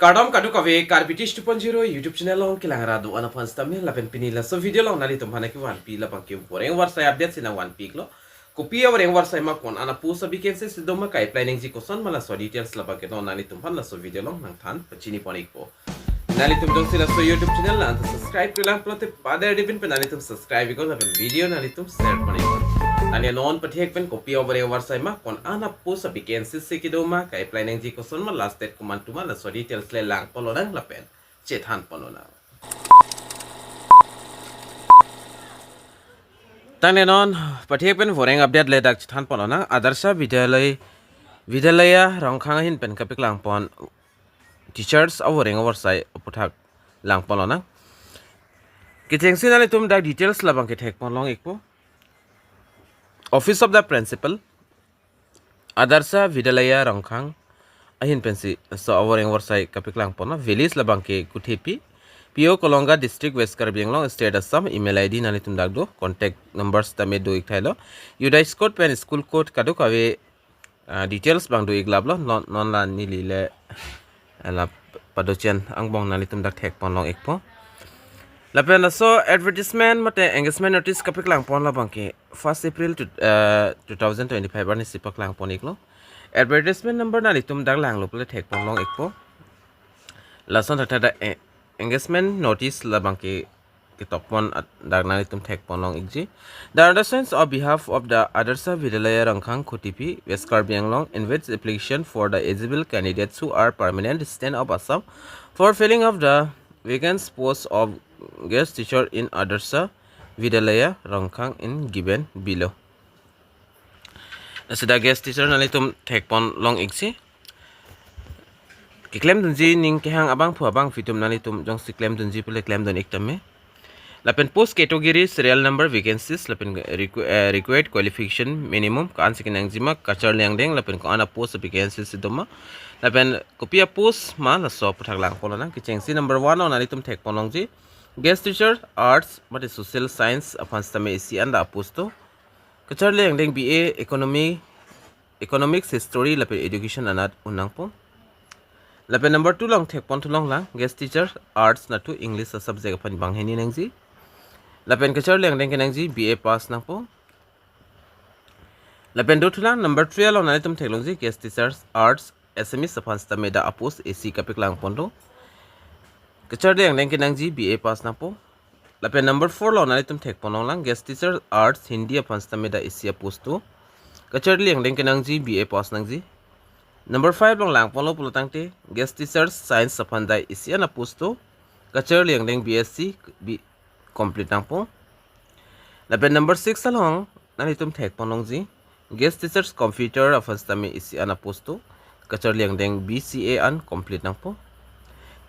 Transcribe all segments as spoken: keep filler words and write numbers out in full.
Kardom kadokave, Karbi Tish two point zero YouTube channel along kelang ra do-an aphan sitame lapen pini laso video along nanglitum aphan kevanpi labang ke voreng varsai update si nangvanpi iklo. Kopi avoreng varsai ma, ko-an a-post a-vacancy si doma, ka-apply nangji koson ma, laso details labang ke non nanglitum aphan laso video along nangthan pachini pon ikpo. Nanglitum jongsi laso YouTube channel nang subscribe-relang pulote pader-ri pen nanglitum subscribe iknon lapen video nanglitum share pon iknon. Tangte non pathek pen kopi avoreng varsai ma, ko-an a-post a-vacancy si kedoma, ka-apply nangji koson ma, last date komantu ma, laso details le lang pon lonang lapen chethan pon lonang. Tangte non pathek pen voreng update le dak chethan pon lonang. Adarsha Vidyalay, Vidyalaya Rongkhang ahin pen kapeklang pon teachers avoreng varsai aputhak lang pon lonang. Kechengsi nanglitum dak details labang ke thek pon long ikpo. Office of the Principal, Adarsha Vidyalaya Rongkhang ahin pensi laso avoreng varsai kapeklang pon lo. Village labang ke Kuthepi, P O Kolonga, District West Karbi Anglong, State Assam. Email I D nanglitum dak do, contact numbers tame do ik thailo. UDISE code pen school code kadokave, ah, details abang do ik laplo. Non, non la neli le, ah, la padochen angbong nanglitum dak thek pon long ikpo. Lapen laso advertisement mate engagement notice kapeklang pon labang ke first April to, eh, two thousand twenty-five arni si paklang pon iklo. Advertisement number nanglitum dak langlo pule thek pon long ikpo. Lason thakthak dak, eh, engagement notice labang ke ketok pon at-, dak nanglitum thek pon long ikji. The undersigned on behalf of the Adarsha Vidyalaya Rongkhang, Kuthepi, West Karbi Anglong invites application for the eligible candidates who are permanent resident of Assam for filling of the vacant post of guest teacher in Adarsha Vidyalaya Rongkhang in given below. Lasi dak guest teacher nanglitum thek pon long ikji. Keklem dunji ning kehang abangphu abangphi atum nanglitum jongsi klem dunji pule klem dun ik tame. Lapen post category, serial number, vacancies, lapen requ-, eh, required qualification minimum, ko-an si kenangji ma, kacharli angdeng, lapen ko-an a-post vacancy si doma, lapen kopi a-post ma, laso aputhak lang pon lonang. Kechengsi number one along nanglitum thek pon longji guest teacher arts mate social science aphan sitame isi an dak a-post do. Kacharli angdeng B A economy, economics, history lapen education anat un nangpo. Lapen number two along thek pon thu longlang, guest teacher arts nat thu English a-subject aphan bang hini nangji. Lapen kacharli angdeng kenangji B A pass nangpo. Lapen do thulang number three along nanglitum thek longji guest teachers arts Assamese aphan sitame dak a-post isi kapeklang pon do. Kacharli angdeng kenangji B A pass nangpo. Lapen number four along nanglitum thek pon longlang, guest teacher arts Hindi aphan sitame dak isi a-post do. Kacharli angdeng kenangji B A pass nangji. Number five along lang pon lo pulo tangte guest teacher science aphan dak isi an a-post do. Kacharli angdeng B S C B complete nangpo. Lapen number six along nanglitum thek pon longji guest teachers computer aphan sitame isi an a-post do. Kacharli angdeng B C A an complete nangpo.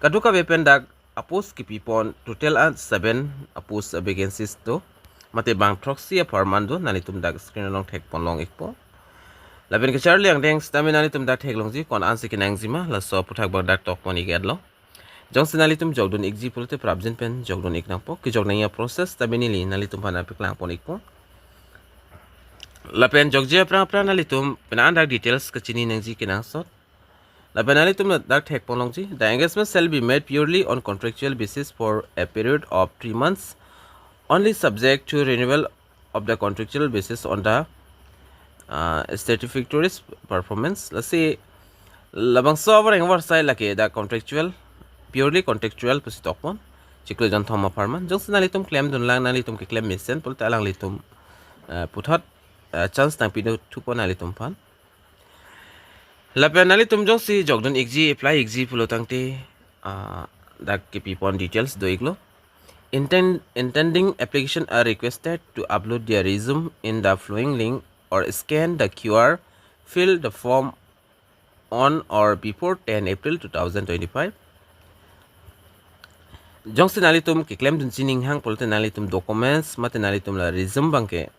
Kadokave pen dak a-post kipi pon total an seven a-post a-vacancies do. Mate bang throksi apharman do, nanglitum dak screen along thek pon long ikpo. Lapen kacharli angdeng sitame nanglitum dak thek longji ko-an si kenangji ma, laso aputhak bang dak tok pon ik et lo. Jongsi nanglitum jokdun ikji pulote prapjin pen jokdun ik nangpo. Kejok nangji a-process sitame neli nanglitum aphan peklang pon ikpo. Lapen jokji aphrang aphrang nanglitum pena an dak details kachini nangji kenangsot. Lapen nanglitum dak thek pon longji, the engagement shall be made purely on contractual basis for a period of three months. Only subject to renewal of the contractual basis on the, uh, satisfactory performance. Lasi labangso avoreng varsai lake dak contractual, purely contractual pusi tok pon. Chiklo jonthom apharman. Jongsi nanglitum klem dun lang, nanglitum keklem mesen pulote alanglitum, uh, puthot, uh, chance nangpi do thu pon nanglitum aphan. Lapen nanglitum jongsi jokdun ikji, apply ikji pulo tangte, ah, dak kipi pon details do iklo. Intend-, intending application are requested to upload their resume in the following link or scan the Q R, fill the form on or before ten April two thousand twenty-five. Jongsi nanglitum keklem dunji ning hang pulote nanglitum documents mate nanglitum la resume bangke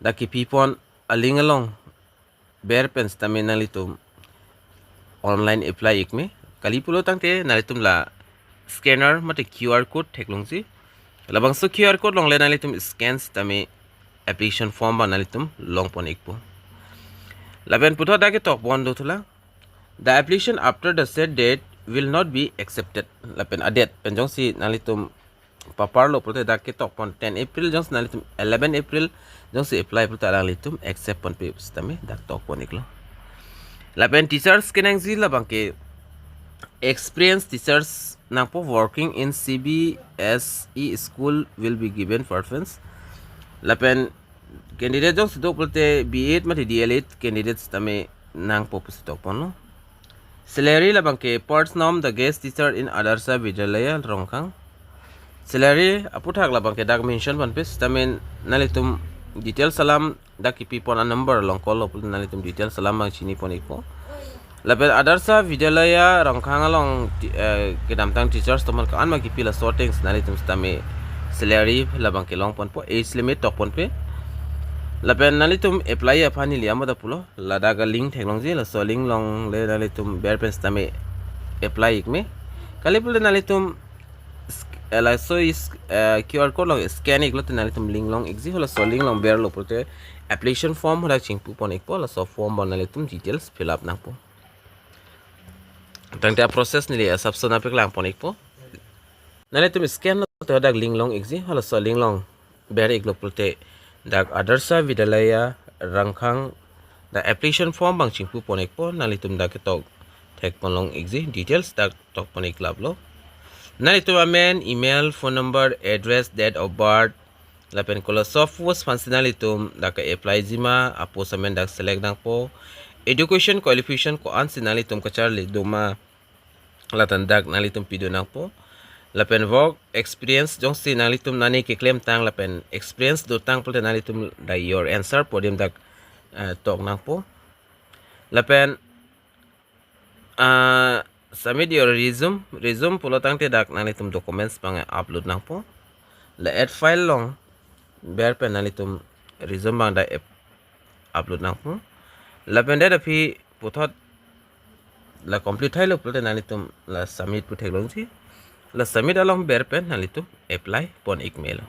dak kipi pon a-link along ber pen sitame nanglitum online apply ik me. Kali pulo tangte nanglitum la scanner mate Q R code thek longji. Labangso Q R code along le nanglitum scan sitame application form bang nanglitum long pon ikpo. Lapen puthot dak ketok pon do thulang, the application after the said date will not be accepted. Lapen adet pen jongsi nanglitum paparlo pulote dak ketok pon ten April, jongsi nanglitum eleven April jongsi apply pulote alanglitum accept ponpe sitame dak tok pon iklo. Lapen teachers kenangji labang ke experienced teachers nangpo, working in C B S E school will be given preference. Lapen candidate jongsi do pulote B Ed mate D El Ed candidate sitame nangpo pusi tok ponlo. Salary labang ke per annum the guest teacher in Adarsha Vidyalaya Rongkhang. Salary aputhak labang ke dak mention ponpe sitame nanglitum details alam dak kipi pon a number along call lo pulote nanglitum details alam abang chini pon ikpo. Lapen Adarsha Vidyalaya Rongkhang along ti-, eh, kedamtang teachers atum an ko-an ma kipi laso ateng si nanglitum sitame salary labang ke long ponpo, age limit tok ponpe. Lapen nanglitum apply aphan neli amo ta pulo, ladak a link theklongji, laso link along le nanglitum ber pen sitame apply ik me. Kali pulote nanglitum sk-, eh, laso is, eh, Q R code along scan iklo te nanglitum link long ikji, halaso link along berlo pulote application form hadak chingpu pon ikpo, laso form abang nanglitum details fill up nangpo. Tangte a process neli asapso nangpeklang pon ikpo. Nanglitum scan lo te hadak link long ikji, halaso link along ber iklo pulote dak Adarsha Vidyalaya Rongkhang dak application form abang chingpu pon ikpo, nanglitum dak ketok thek pon long ikji, details dak tok pon iklap lo. Nanglitum amen, email, phone number, address, date of birth, lapen kolaso post aphan si nanglitum dak ke apply ji ma, a post amen dak select nangpo, education qualification ko-an si nanglitum kacharli do ma, lata dak nanglitum pidun nangpo. Lapen work experience jongsi nanglitum nani keklemtang lapen experience dotang pulote nanglitum dak your answer podium dak, eh, tok nangpo. Lapen, ah, submit your resume, resume pulo tangte dak nanglitum documents abang upload nangpo. La add file along ber pen nanglitum resume abang dak ep-, upload nangpo. Lapen det aphi puthot la complete thailo pulote nanglitum la submit pu theklongji. La submit along ber pen nanglitum apply pon ik melo.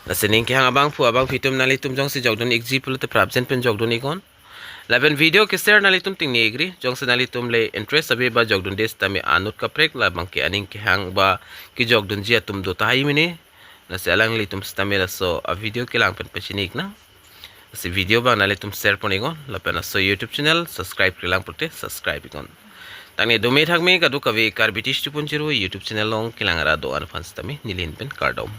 Lasi ning kehang abangphu abangphi atum nanglitum jongsi jokdun ikji pulote prapjin pen jokdun iknon. Lapen video ke share nanglitum tingne ikri, jongsi nanglitum le interest ave ba jokdunde sitame anut kaprek labang ke aning kehang ba kejokdunji atum do tahai mene. Lasi alanglitum sitame laso a video kelang pen pachini iknang. Lasi video abang nanglitum share pon iknon, lapen laso YouTube channel subscribe-kre lang pulote subscribe iknon. Tangne dome thakme kadokave Karbi Tish two point zero YouTube channel along kelang ra do-an aphan sitame neli ahin pen kardom.